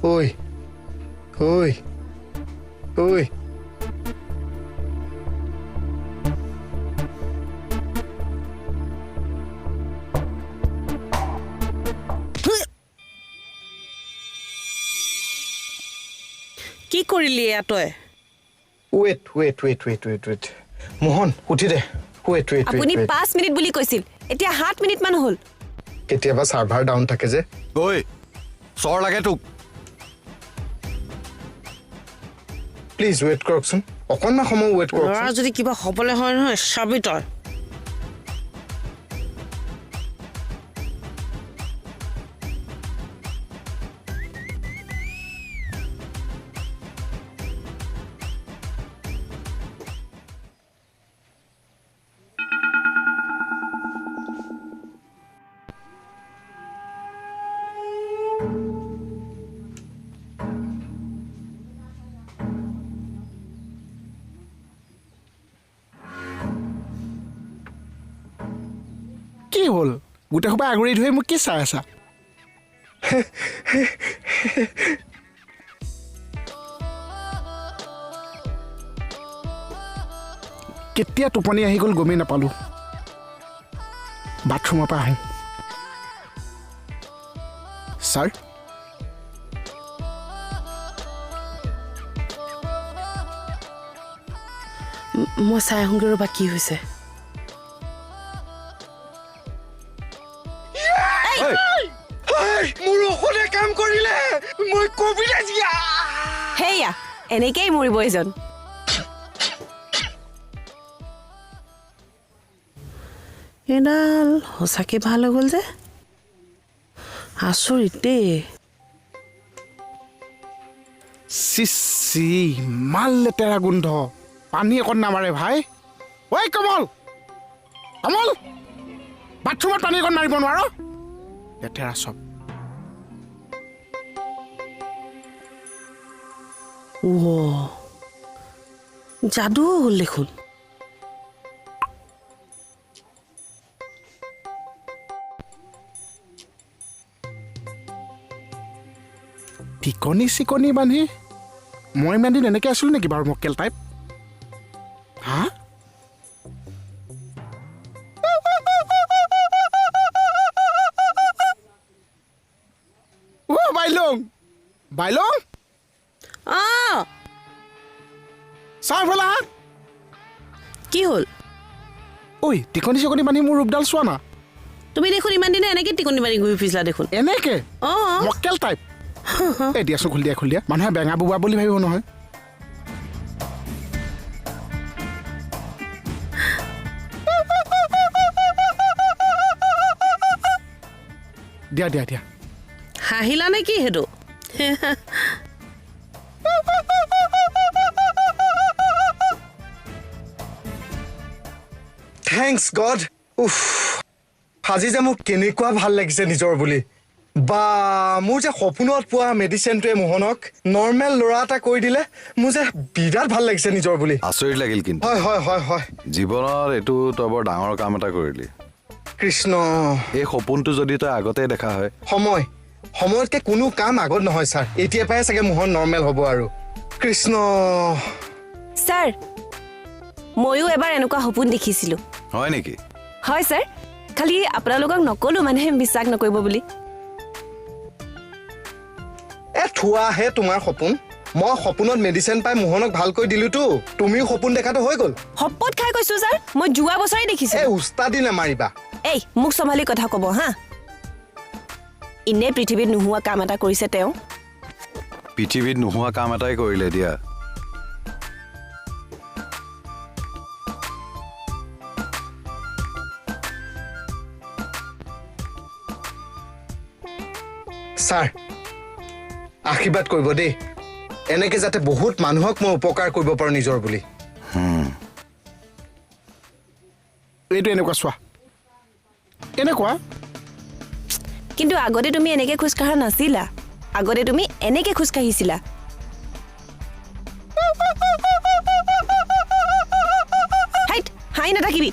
ঐ ঐ ঐ, কি কৰিলি এয়া তই? Wait wait wait wait wait wait, Mohan উঠি দে। ৱেইট ৱেইট, আপুনি 5 মিনিট বুলি কৈছিল, এতিয়া 7 মিনিটমান হ'ল। কেতিয়াবা চাৰ্ভাৰ ডাউন থাকে যে। ঐ চৰ লাগে তোক। প্লিজ ৱেইট কৰকচোন, অকণমান সময় ৱেইট কৰকচোন। ল'ৰা যদি কিবা হ'বলৈ হয় নহয় চাবি তই। কি হ'ল গোটেই সোপা আগুৰি ধৰি মোক কি চাই আছা? কেতিয়া টোপনি আহি গ'ল গমেই নাপালোঁ। বাথৰুমৰ পৰা আহোঁ। ছাৰ, মই চাই আহোঁগৈ ৰ'বা কি হৈছে। মোৰ ঔষধে কাম কৰিলে, মই কবিৰাজ। সেয়া এনেকেই মৰিব এজন। এইডাল সঁচাকে ভাল হৈ গ'ল যে, আচৰিত দেই। চিচি, ইমান লেতেৰা গোন্ধ, পানী অকণ নামাৰে ভাই। ঐ কমল, কমল, বাথৰুমত পানী অকণ মাৰিব নোৱাৰ? লেতেৰা চব। যাদু হ'ল দেখোন। টিকনি চিকনি বান্ধি মই ইমান দিন এনেকৈ আছিলোঁ নেকি বাৰু, মক্কেল টাইপ? হা, অ' বাইলং, বাইলং, চাওঁ এইফালে আহা। কি হ'ল? ঐ টিকনি চিকনি বান্ধি মোৰ ৰূপডাল চোৱা না। তুমি দেখোন ইমান দিনে এনেকে টিকনি বান্ধি ঘূৰি ফুৰিছিলা দেখোন। এনেকে? মক্কেল টাইপ। এই দিয়াচোন, খুলি দিয়া, খুলি দিয়া, মানুহে বেঙা বোবা বুলি ভাবিব নহয়। দিয়া দিয়া দিয়া। হাঁহিলা নে কি সেইটো? Thanks god. উফ, আজি যে মোক কেনেকুৱা ভাল লাগিছে নিজৰ বুলি। বা মোৰ যে সপোনত পোৱা মেডিচিনটোৱে মোহনক নৰ্মেল ল'ৰা এটা কৰি দিলে, মোৰ যে বিৰাট ভাল লাগিছে নিজৰ বুলি। আচৰিত লাগিল কিন্তু। হয় হয় হয় হয়, জীৱনত এইটো তই বৰ ডাঙৰ কাম এটা কৰিলি। কৃষ্ণ, এই সপোনটো যদি তই আগতে দেখা হয়। সময় সময়তকৈ কোনো কাম আগত নহয় ছাৰ। এতিয়াৰ পৰাই চাগে মোহন নৰ্মেল হ'ব আৰু। কৃষ্ণ। ছাৰ, ময়ো এবাৰ এনেকুৱা সপোন দেখিছিলোঁ। হয় নেকি? হয় ছাৰ, খালি আপোনালোকক নক'লো, মানুহে বিশ্বাস নকৰিব বুলি। এ থোৱাহে তোমাৰ সপোন। মই সপোনত মেডিচিন পাই মোহনক ভালকৈ দিলোতো, তুমিও সপোন দেখাটো হৈ গ'ল। শপত খাই কৈছো ছাৰ, মই যোৱা বছৰেই দেখিছো। এই উস্তাদি নামাৰিবা। এই মোক চম্ভালি কথা ক'ব হা। এনেই পৃথিৱীত নোহোৱা কাম এটা কৰিছে তেওঁ। পৃথিৱীত নোহোৱা কাম এটাই কৰিলে দিয়া। ছাৰ আশীৰ্বাদ কৰিব দেই, এনেকে যাতে বহুত মানুহক মই উপকাৰ কৰিব পাৰোঁ নিজৰ বুলি। এইটো এনেকুৱা চোৱা, এনেকুৱা। কিন্তু আগতে তুমি এনেকে খোজকঢ়া নাছিলা, আগতে তুমি এনেকে খোজকাঢ়িছিলা। হাই নাথাকিবি।